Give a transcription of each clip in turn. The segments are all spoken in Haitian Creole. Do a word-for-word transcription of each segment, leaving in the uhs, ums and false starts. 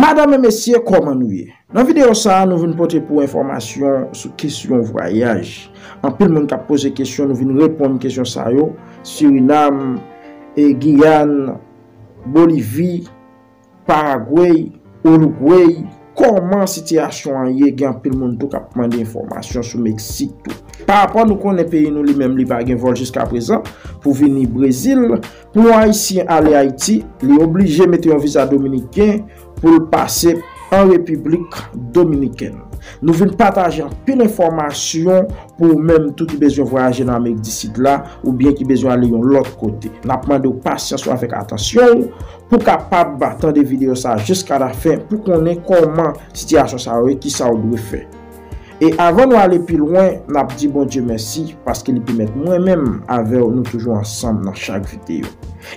Madanm e mesye, kòman nou ye? Nan videyo sa a, nou vin pote pou enfòmasyon sou kesyon vwayaj. Anpil moun k ap poze kesyon, nou vin reponn kesyon sa yo. Sirinam, e Giyàn, Bolivi, Paragwey, Oligwey, kòman sitiyasyon an ye? Gen anpil moun tou k ap mande enfòmasyon sou Meksik tou. Parapò nou konnen peyi nou li menm li pa gen vòl jiska prezan pou vini Brezil, pou yon Ayisyen ale Ayiti, li oblije mete yon viza dominiken pou l pase an Repiblik Dominikèn. Nou vin pataje anpil enfòmasyon pou ou menm tou ki bezwen vwayaje nan Amerik di Sid la, oubyen ki bezwen ale yon lòt kote. N ap mande w pasyans ou avèk atansyon w pou w kapab tande videyo sa a jiska lafen pou konnen kòman sitiyasyon sa yo ye, kisa w dwe fè. E avan nou ale pi lwen, n ap di Bondye mèsi paske li pèmèt mwen menm avè w nou toujou ansanm nan chak videyo.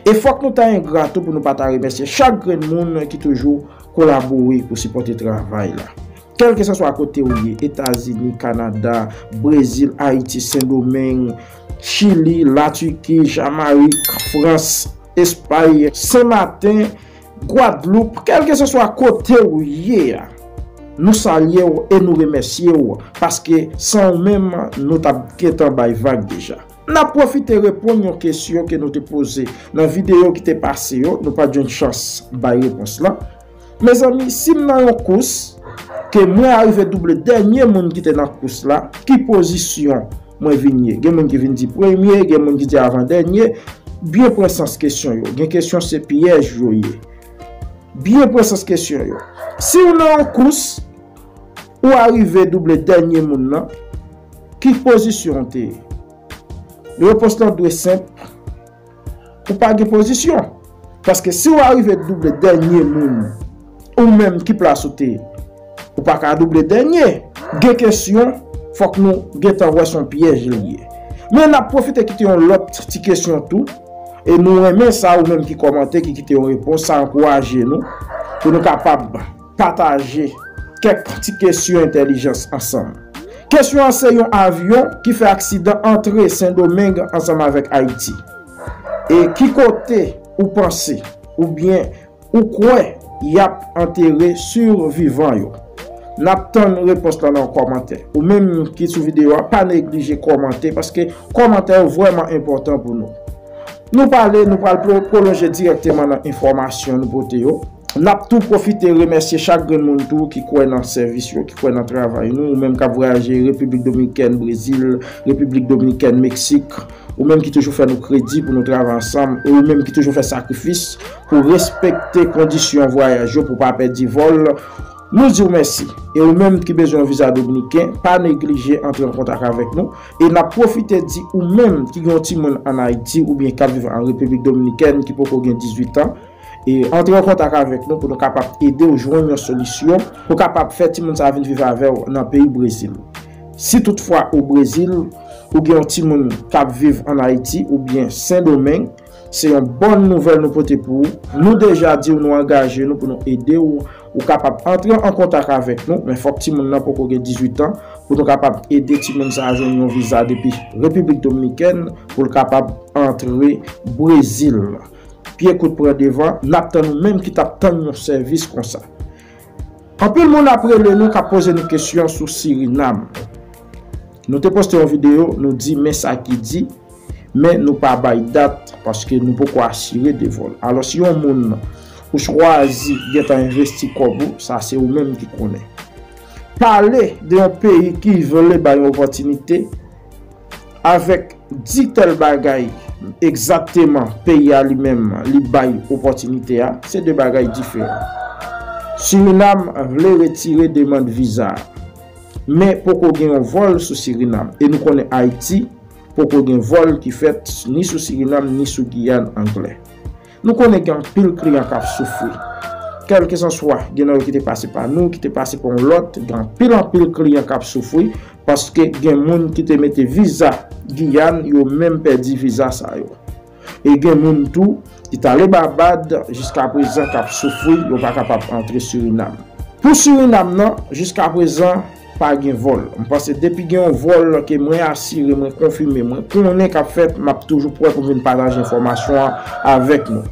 E fòk nou ta engra tou pou nou pa ta remèsye chak grenn moun ki toujou kolabore pou sipòte travay la. Kèlkeswa kote w ye, Etazini, Kanada, Brezil, Ayiti, Sendomeng, Chili, Latiki, Jamayik, Frans, Espay, Senmaten, Gwadloup, kèlkeswa kote w ye a, nou salye w e nou remèsye w, paske san ou menm, nou t ap gentan bay vag deja. N ap pwofite reponn yon kesyon ke nou te poze nan videyo ki te pase yo, nou pa t jwenn chans bay repons lan. Mezanmi, si m nan yon kous, ke mwen arive double dènye moun ki te nan kous la, ki pozisyon mwen vin ye? Gen moun ki vin di premye, gen moun ki di avan dènye. Byen pran sans kesyon yo. Gen kesyon se pyèj yo ye. Byen pran sans kesyon yo. Si w nan yon kous, ou arive double dènye moun nan, ki pozisyon w te ye? Repons lan dwe senp. Ou pa gen pozisyon. Paske si w arive double dènye moun, ou menm ki plas ou te ye, ou pa ka double dènye. Gen kesyon, fòk nou gentan wè se yon pyèj li ye. Men n ap pwofite kite yon lòt ti kesyon tou, e nou renmen sa, ou menm ki kòmante, ki kite yon repons, sa ankouraje nou pou nou kapab pataje kèk ti kesyon entèlijans ansanm. Kesyon an se yon avyon ki fè aksidan antre Sendomeng ansanm avèk Ayiti. E ki kote ou panse oubyen ou kwè y ap antere sivivan yo? N ap tann repons lan nan kòmantè. Ou menm ki sou videyo a, pa neglije kòmante paske kòmantè yo vrèman enpòtan pou nou. Nou pale, nou pral plo-, pwolonje dirèkteman nan enfòmasyon nou pote yo. N ap tou pwofite remèsye chak grenn moun tou ki kwè nan sèvis yo, ki kwè nan travay nou, ou menm k ap vwayaje Repiblik Dominikèn, Brezil, Repiblik Dominikèn, Meksik, ou menm ki toujou fè nou kredi pou nou travay ansanm, e ou menm ki toujou fè sakrifis pou respekte kondisyon vwayaj yo, pou pa pèdi vòl. Nou di w mèsi. E ou menm ki bezwen yon viza dominiken, pa neglije antre an kontak avèk nou. E n ap pwofite di ou menm ki gen yon timoun ann Ayiti oubyen k ap viv an Repiblik Dominikèn ki poko gen dizuit an, e antre an kontak avèk nou pou nou kapab ede w jwenn yon solisyon pou kapab fè timoun sa a vin viv avè w nan peyi Brezil. Si toutfwa ou Brezil, ou gen yon timoun k ap viv ann Ayiti oubyen Sendomeng, se yon bòn nouvèl nou pote pou ou. Nou deja di w nou angaje nou pou nou ede w. Ou kapab antre an kontak avèk nou, men fòk timoun nan poko gen dizuit an pou nou kapab ede timoun sa a jwenn yon viza depi Repiblik Dominikèn pou l kapab antre Brezil. Pye kout pran devan, n ap tann ou menm ki t ap tann yon sèvis konsa. Anpil moun ap rele nou, k ap poze nou kesyon sou Sirinam. Nou te poste yon videyo, nou di men sa ki di, men nou pa bay dat paske nou poko asire de vòl. Alò, si yon moun ou chwazi gentan envesti kòb ou, sa se ou menm ki konnen. Pale de yon peyi ki vle bay yon opòtinite avèk di tèl bagay egzakteman peyi a li menm li bay opòtinite a, se de bagay diferan. Sirinam vle retire demann viza a, men poko gen yon vòl sou Sirinam. E nou konnen Ayiti poko gen vòl ki fèt ni sou Sirinam ni sou Giyàn Anglè. Nou konnen gen anpil kliyan k ap soufri. Kèlkeswa, gen nan yo ki te pase pa nou, ki te pase pa yon lòt, gen anpil, anpil kliyan k ap soufri paske gen moun ki te mete viza Giyàn, yo menm pèdi viza sa yo. E gen moun tou ki t ale Babad, jiska prezan k ap soufri, yo pa kapab antre Sirinam. Pou Sirinam nan, jiska prezan, pa gen vòl. M panse depi gen yon vòl ke mwen asire, mwen konfime, mwen konnen k ap fèt, m ap toujou prè pou m vin pataje enfòmasyon an avèk nou.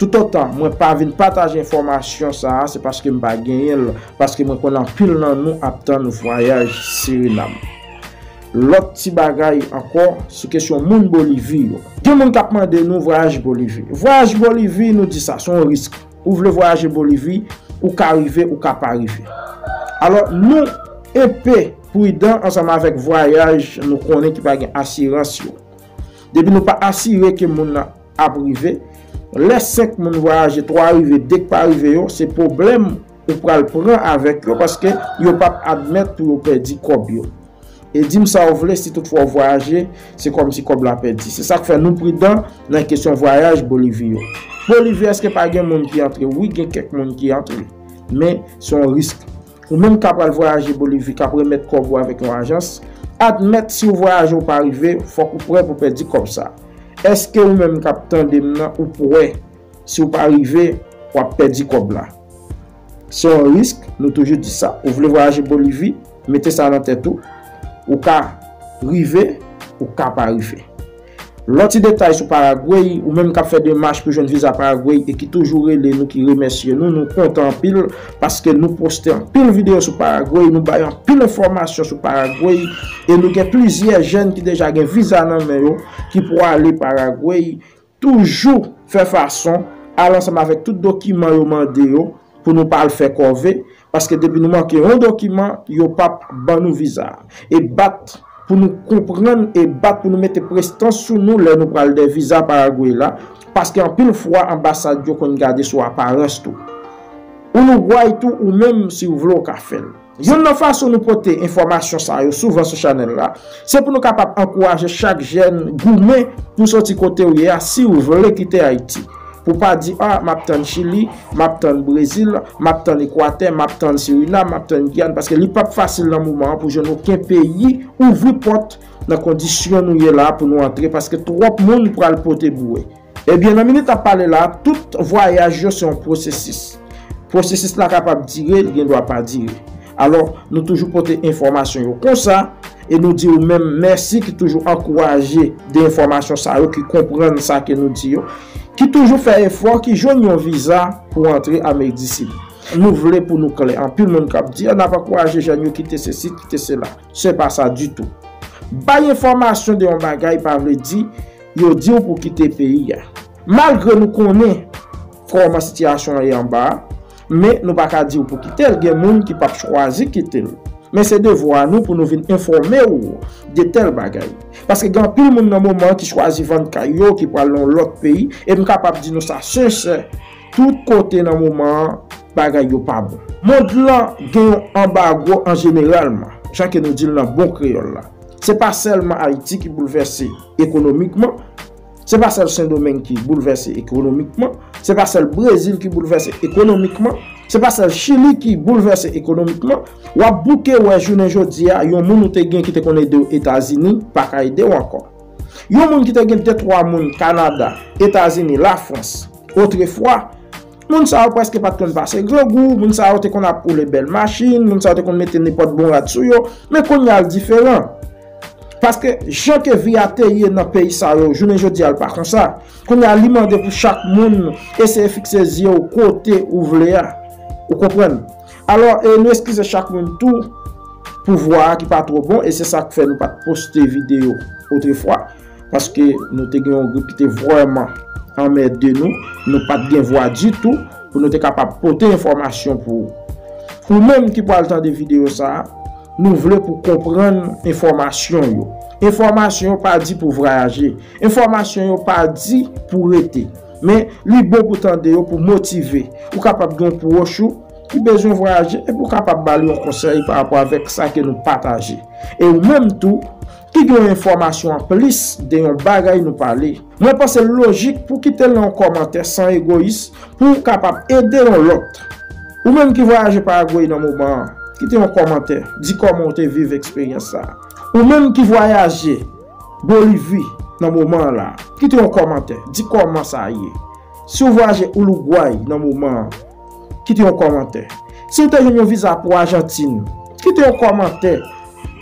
Toutotan mwen pa vin pataje enfòmasyon sa a, se paske m pa genyen l, paske mwen konnen anpil nan nou ap tann vwayaj Sirinam. Lòt ti bagay ankò, sou kesyon moun Bolivi yo. Gen moun k ap mande nou vwayaj Bolivi. Vwayaj Bolivi, nou di sa, se yon risk. Ou vle vwayaje Bolivi, ou ka rive, ou ka pa rive. Alò, nou enpe pridan ansanm avèk vwayaj nou konnen ki pa gen asirans yo. Depi nou pa asire ke moun nan ap rive, lè senk moun vwayaje, twa rive, de k pa rive yo, se pwoblèm ou pral pran avèk yo, paske yo p ap admèt pou yo pèdi kòb yo. E di m sa w vle, si toutfwa w vwayaje, se kòmsi kòb la pèdi. Se sa k fè nou pridan nan kesyon vwayaj Bolivi yo. Bolivi, èske pa gen moun ki antre? Wi, gen kèk moun ki antre. Men, se yon risk. Ou menm k ap pral vwayaje Bolivi, k ap remèt kòb ou avèk yon ajans, admèt si w vwayaje ou pa rive, fòk ou prè pou pèdi kòb sa. Èske ou menm k ap tande m nan, ou prè si w pa rive, w ap pèdi kòb la? Se yon risk, nou toujou di sa. Ou vle vwayaje Bolivi, mete sa nan tèt ou. Ou ka rive, ou ka pa rive. Lòt ti detay sou Paragwey, ou menm k ap fè demach pou jwenn viza Paragwey e ki toujou rele nou, ki remèsye nou, nou kontan anpil paske nou poste anpil videyo sou Paragwey, nou bay anpil enfòmasyon sou Paragwey e nou gen plizyè jèn ki deja gen viza nan men yo ki pwale Paragwey. Toujou fè fason al ansanm avèk tout dokiman yo mande yo pou nou pa al fè kòve, paske depi nou manke yon dokiman, yo p ap ban nou viza a. E bat pou nou konprann e bat pou nou mete prestans sou nou lè nou pral dèyè viza Paragwey la, paske anpil fwa anbasad yo konn gade sou aparans tou. Oulugway tou, ou menm, si w vle, w ka fè l. Youn nan fason nou pote enfòmasyon sa yo souvan sou chanèl la, se pou nou kapab ankouraje chak jèn goumen pou soti kote w ye a si w vle kite Ayiti. Pou pa di, a, m ap tann Chili, m ap tann Brezil, m ap tann Ekwatè, m ap tann Sirinam, m ap tann Giyàn, paske li p ap fasil nan moman an pou jwenn okenn peyi ouvri pòt nan kondisyon nou ye la pou nou antre, paske twòp moun pral pote boure. Ebyen, nan minit n ap pale la, tout vwayaj yo se yon pwosesis. Pwosesis la kapab dire, li gen dwa pa dire. Alò, nou toujou pote enfòmasyon yo konsa, e nou di ou menm mèsi ki toujou ankouraje de enfòmasyon sa yo, ki konprann sa ke nou di yo, ki toujou fè efò, ki jwenn yon viza pou antre Amerik di Sid. Nou vle pou nou klè. Anpil moun k ap di, a, n ap ankouraje jèn yo kite sesi, kite sela. Se pa sa ditou. Bay enfòmasyon de yon bagay pa vle di yo di w pou kite peyi a. Malgre nou konnen kòman sitiyasyon an ye anba a, men nou pa ka di w pou kite l. Gen moun ki p ap chwazi kite l. Men se devwa nou pou nou vin enfòme w de tèl bagay. Paske gen anpil moun nan moman an ki chwazi vann kay yo, ki pral nan yon lòt peyi, e m kapab di nou sa sensè, tout kote nan moman an, bagay yo pa bon. Mond lan gen yon anbago an jeneralman, jan ke nou di l nan bon kreyòl la. Se pa sèlman Ayiti ki boulvèse ekonomikman, se pa sèl Sendomeng ki boulvèse ekonomikman, se pa sèl Brezil ki boulvèse ekonomikman, se pa sèl Chili ki boulvèse ekonomikman. W ap bouke wè jounen jodi a, yon moun ou te gen ki te konn ede w Etazini, pa ka ede w ankò. Yon moun ki te gen de twa moun Kanada, Etazini, Lafrans, otrefwa, moun sa yo prèske pa t konn pase grangou, moun sa yo te konn ap woule bèl machin, moun sa yo te konn mete nenpòt bon rad sou yo, men kounye a l diferan. Paske jan ke vi a te ye nan peyi sa yo, jounen jodi a l pa konsa. Kounye a li mande pou chak moun eseye fikse zye w kote ou vle a. Ou konprann? Alò, e nou eskize chak moun tou pou vwa a ki pa twò bon, e se sa k fè nou pa t poste videyo otrefwa, paske nou te gen yon gwoup ki te vrèman anmède nou, nou pa t gen vwa ditou pou nou te kapab pote enfòmasyon pou ou. Ou menm ki pral tande videyo sa a, nou vle pou konprann enfòmasyon yo. Enfòmasyon yo pa di pou vwayaje. Enfòmasyon yo pa di pou rete. Men, li bon pou tande yo, pou motive. Ou kapab gen yon pwòch ou ki bezwen vwayaje epi w kapab ba li yon konsèy pa rapò avèk sa ke nou pataje. E ou menm tou, ki gen yon enfòmasyon anplis de yon bagay nou pale, mwen panse l lojik pou kite l nan yon kòmantè san egoyis pou w kapab ede yon lòt. Ou menm ki vwayaje Paragwey nan moman an, kite yon kòmantè, di kòman w te viv eksperyans sa a. Ou menm ki vwayaje Bolivi nan moman an la, kite yon kòmantè, di kòman sa ye. Si w vwayaje Oulugway nan moman an, kite yon kòmantè. Si w te jwenn yon viza pou Ajantin, kite yon kòmantè.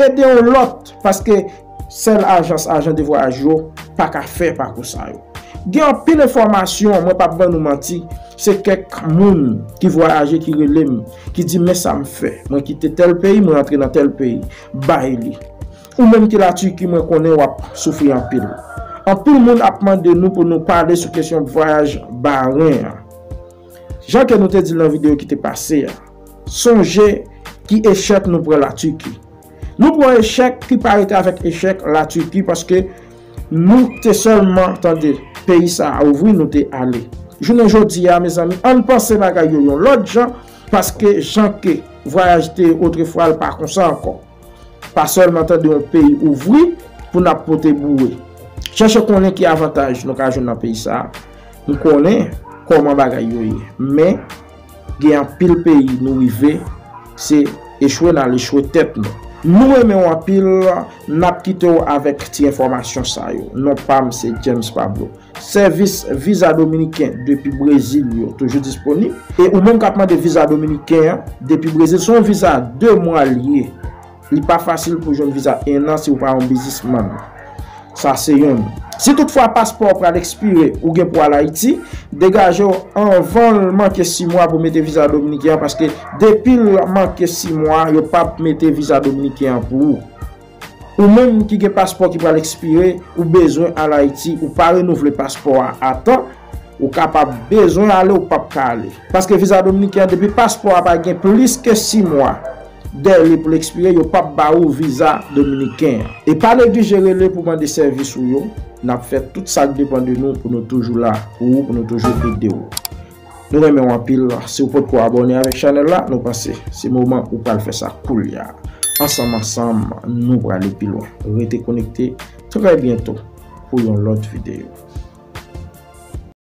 Ede yon lòt, paske sèl ajans, ajan de vwayaj yo, pa ka fè pakou sa yo. Gen anpil enfòmasyon, mwen p ap ban nou manti, se kèk moun ki vwayaje ki rele m, ki di men sa m fè, mwen kite tèl peyi, mwen antre nan tèl peyi, bay li. Ou menm ki Latiki, mwen konnen w ap soufri anpil. Anpil moun ap mande nou pou nou pale sou kesyon vwayaj Bahrain an. Jan ke nou te di l nan videyo ki te pase a, sonje ki echèk nou pran Latiki. Nou pran echèk ki parete avèk echèk Latiki paske nou te sèlman tande peyi sa a ouvri, nou te ale. Jounen jodi a, mezanmi, ann panse bagay yo yon lòt jan, paske jan ke vwayaj te ye otrefwa, l pa konsa ankò. Pa sèlman tande yon peyi ouvri pou n ap pote boure. Chèche konnen ki avantaj nou ka jwenn nan peyi sa a. M konnen kòman bagay yo ye, men gen anpil peyi nou rive, se echwe n al echwe tèt nou. Nou renmen w anpil, n ap kite w avèk ti enfòmasyon sa yo. Non pa m se James Pablo. Sèvis viza dominiken depi Brezil yo toujou disponib. E ou menm k ap mande viza dominiken an depi Brezil, se yon viza de mwa l ye. Li pa fasil pou jwenn viza en an si w pa yon biznismann. Sa se youn. Si toutfwa paspò w pral ekspire, ou gen pou al Ayiti, degaje w anvan l manke sis mwa pou mete viza dominiken an, paske depi l manke sis mwa, yo p ap mete viza dominiken an pou ou. Ou menm ki gen paspò ki pral ekspire, ou bezwen al Ayiti, ou pa renouvle paspò a a tan, ou kapab bezwen ale, ou p ap ka ale. Paske viza dominiken an, depi paspò a pa gen plis ke sis mwa dèyè li pou l ekspire, yo p ap ba ou viza dominiken an. E pa neglije rele pou mande sèvis ou yo. N ap fè tout sa k depann de nou pou nou toujou la pou ou, pou nou toujou ede w. Nou renmen w anpil. Si w potko abòne avèk chanèl la, nou panse se moman ou pral fè sa koulye a. Ansanm, ansanm, nou prale pi lwen. Rete konekte trè byento pou yon lòt videyo.